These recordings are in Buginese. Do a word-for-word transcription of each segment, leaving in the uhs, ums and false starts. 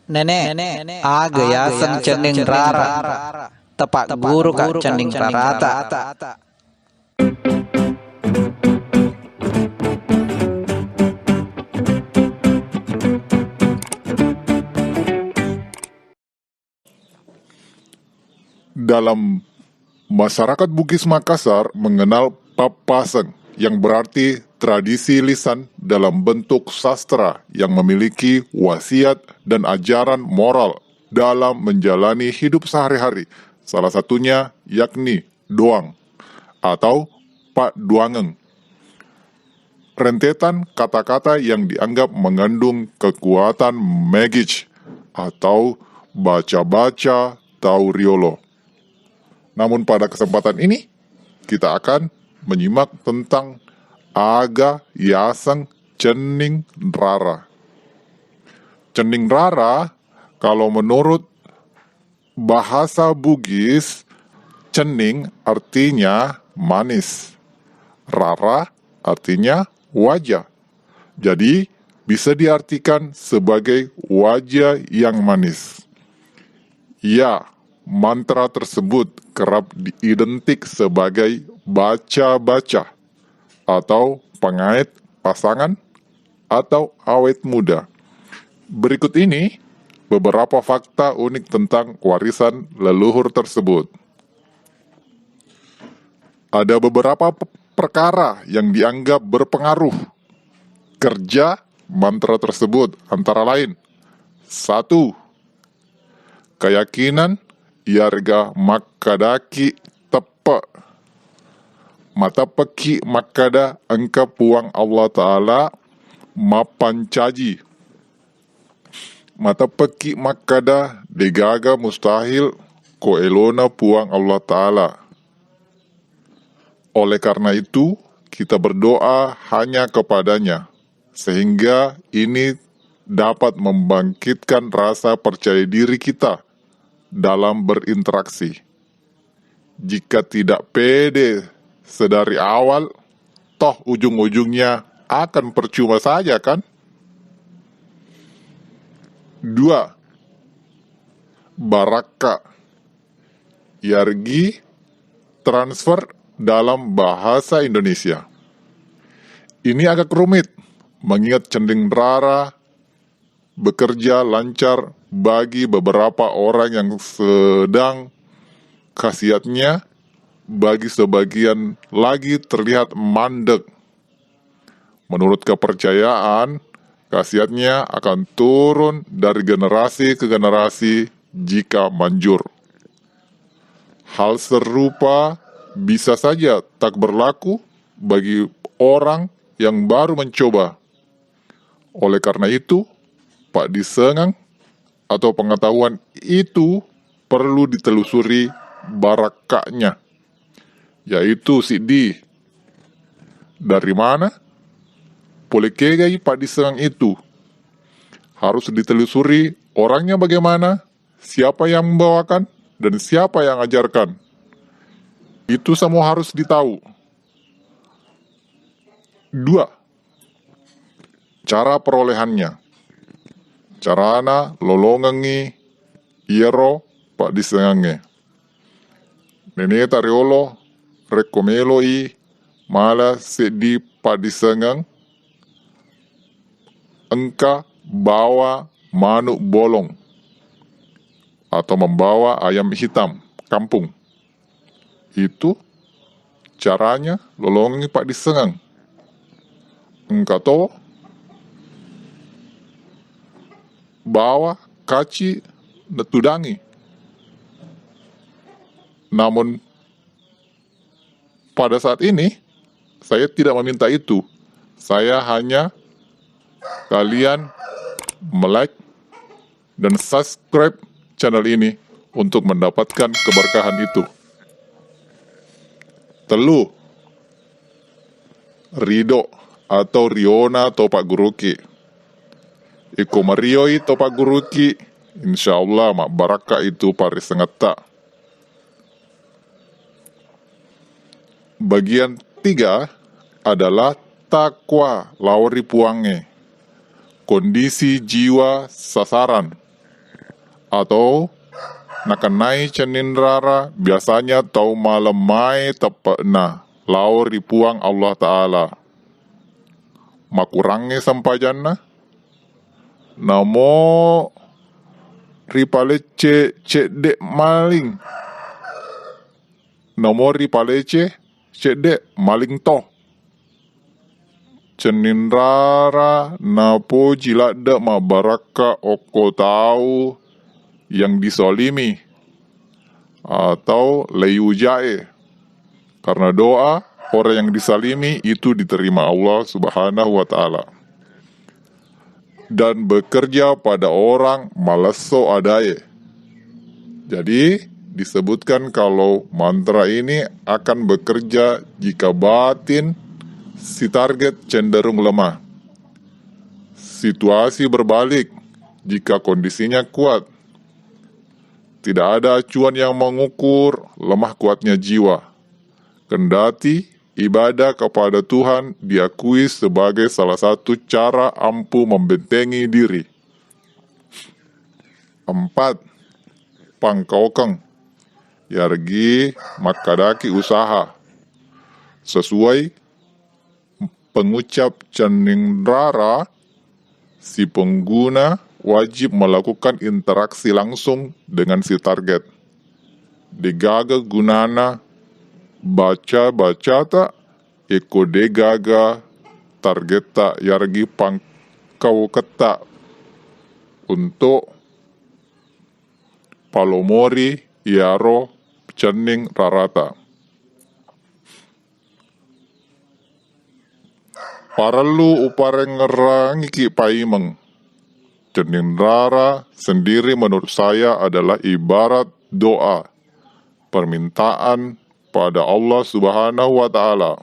Nenek, aga yaseng cenning rara? Tepak guru ka cenning rarata. Dalam masyarakat Bugis Makassar mengenal papaseng, yang berarti tradisi lisan dalam bentuk sastra yang memiliki wasiat dan ajaran moral dalam menjalani hidup sehari-hari. Salah satunya yakni doang atau padduangeng. Rentetan kata-kata yang dianggap mengandung kekuatan magis atau baca-baca tau riolo. Namun pada kesempatan ini, kita akan menyimak tentang aga yaseng cenning rara. Cenning rara, kalau menurut bahasa Bugis, cenning artinya manis, rara artinya wajah. Jadi, bisa diartikan sebagai wajah yang manis. Ya, mantra tersebut kerap diidentik sebagai baca-baca atau pengait pasangan atau awet muda. Berikut ini beberapa fakta unik tentang warisan leluhur tersebut. Ada beberapa pe- perkara yang dianggap berpengaruh kerja mantra tersebut, antara lain: satu, keyakinan yarega makkadaki teppe. Mateppeki makkada engka Puang Allah Ta'ala mappancaji. Mateppeki makkada degaga mustahil ko elona Puang Allah Ta'ala. Oleh karena itu, kita berdoa hanya kepada-Nya, sehingga ini dapat membangkitkan rasa percaya diri kita dalam berinteraksi. Jika tidak pede sedari awal, toh ujung-ujungnya akan percuma saja, kan? Dua, barakka. Yargi transfer dalam bahasa Indonesia. Ini agak rumit, mengingat cenning rara bekerja lancar bagi beberapa orang yang sedang khasiatnya bagi sebagian lagi terlihat mandek. Menurut kepercayaan, khasiatnya akan turun dari generasi ke generasi jika manjur. Hal serupa bisa saja tak berlaku bagi orang yang baru mencoba. Oleh karena itu, paddisengang atau pengetahuan itu perlu ditelusuri barakkaknya, yaitu siddi. Dari mana? Pole kegai paddisengang itu? Harus ditelusuri orangnya bagaimana, siapa yang membawakan, dan siapa yang ajarkan. Itu semua harus ditahu. Dua, cara perolehannya. Carana lolongengngi iyaro paddisengangnge. Neneta riolo rekko meloi mala seddi paddisengeng, engka bawa manuk bolong atau membawa ayam hitam kampung. Itu caranya lolongengngi paddisengeng. Engka to bawa kaci natudangi. Namun pada saat ini saya tidak meminta itu. Saya hanya kalian melike dan subscribe channel ini untuk mendapatkan keberkahan itu. Telu, rido atau riona to pagguruki. Iko marioi to pagguruki, insya Allah mabbarakka itu paddisengetta. Bagian tiga adalah takwa lao ri Puangnge. Kondisi jiwa sasaran. atau nakennai cenning rara biasanya tau malemmae teppe'na lao ri Puang Allah Ta'ala. Makurangnge sempajanna, namo ripalecce cedde maling, namo ripalecce cedde maling to. Cenning rara napoji ladde mabbarakka okko tau yang disalimi atau leyujae. Karena doa orang yang disalimi itu diterima Allah Subhanahu wa Ta'ala. Dan bekerja pada orang malesso adae. Jadi, disebutkan kalau mantra ini akan bekerja jika batin si target cenderung lemah. Situasi berbalik jika kondisinya kuat. Tidak ada acuan yang mengukur lemah kuatnya jiwa. Kendati ibadah kepada Tuhan diakui sebagai salah satu cara ampuh membentengi diri. Empat, pangkaukeng. Yargi makkadaki usaha. Sesuai pengucap cenning rara, si pengguna wajib melakukan interaksi langsung dengan si target. Degaga gunana baca-bacata eko degaga targetta yargi pangkauketta untuk palomori iyaro cenning rarata. Parellu uparengngerangiki paimeng. Cenning rara sendiri menurut saya adalah ibarat doa, permintaan pada Allah Subhanahu wa Ta'ala.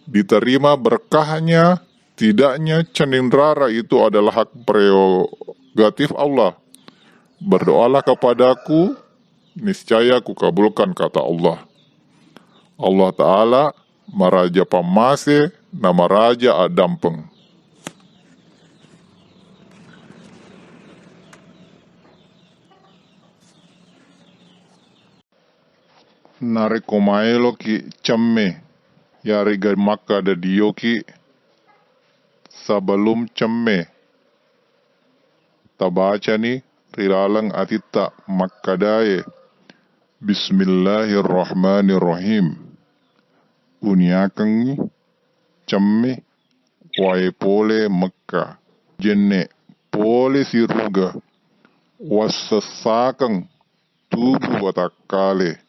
Diterima berkahnya, tidaknya cenning rara itu adalah hak prerogatif Allah. Berdoalah kepadaku, niscaya kukabulkan, kata Allah. Allah Ta'ala maraja pammase na maraja addampeng. Narekko maeloki cemme, yarega makkada dioki sebelum cemme, tabacani ri laleng atitta makkadae, Bismillahirrahmanirrahim. Uniakengngi cemme wae pole Mekka, jenne pole siruga, wassessakeng tubu watakkale,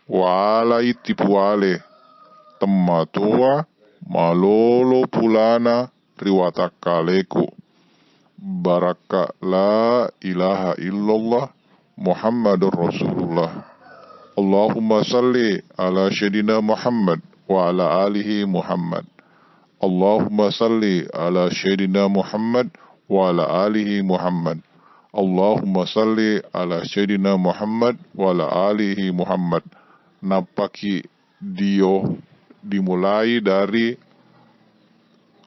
walai tipuwale, temmatoa malolo pulana ri watakkaleku. Barakka la ilaha illallah Muhammadur Rasulullah. Allahumma salli ala Sayyidina Muhammad wa ala alihi Muhammad. Allahumma salli ala Sayyidina Muhammad wa ala alihi Muhammad. Allahumma salli ala Sayyidina Muhammad wa ala alihi Muhammad. Nappaki dio dimulai dari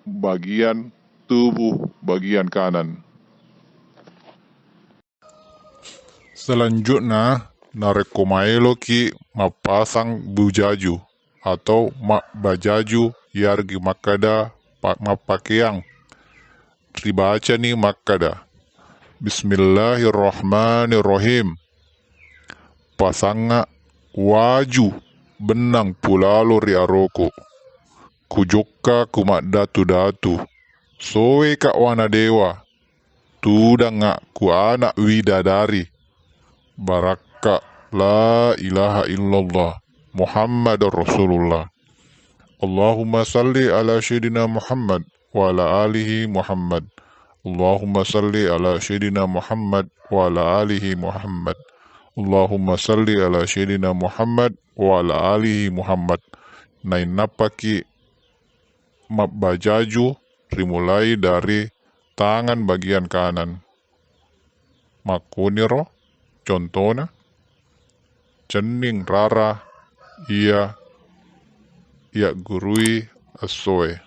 bagian tubuh bagian kanan. Selanjutna, narekko maeloki mappasang bujaju atau mabbajaju yargi makkada pa-, mappakeang, ribacani makkada, Bismillahirrahmanirrahim. Pasangnga waju bennang pulalo ri aroko. Kujokka ku maddatu-datu. Soweka wana dewa. Tudangnga ku anak widadari. Barakka la ilaha illallah Muhammadar Rasulullah. Allahumma salli ala Sayyidina Muhammad wa ala alihi Muhammad. Allahumma salli ala Sayyidina Muhammad wa ala alihi Muhammad. Allahumma salli ala Sayyidina Muhammad wa ala alihi Muhammad. Nainnappaki mabbajaju rimulai dari tangan bagian kanan. Makkuniro contona, cenning rara iya iyaggurui essoe.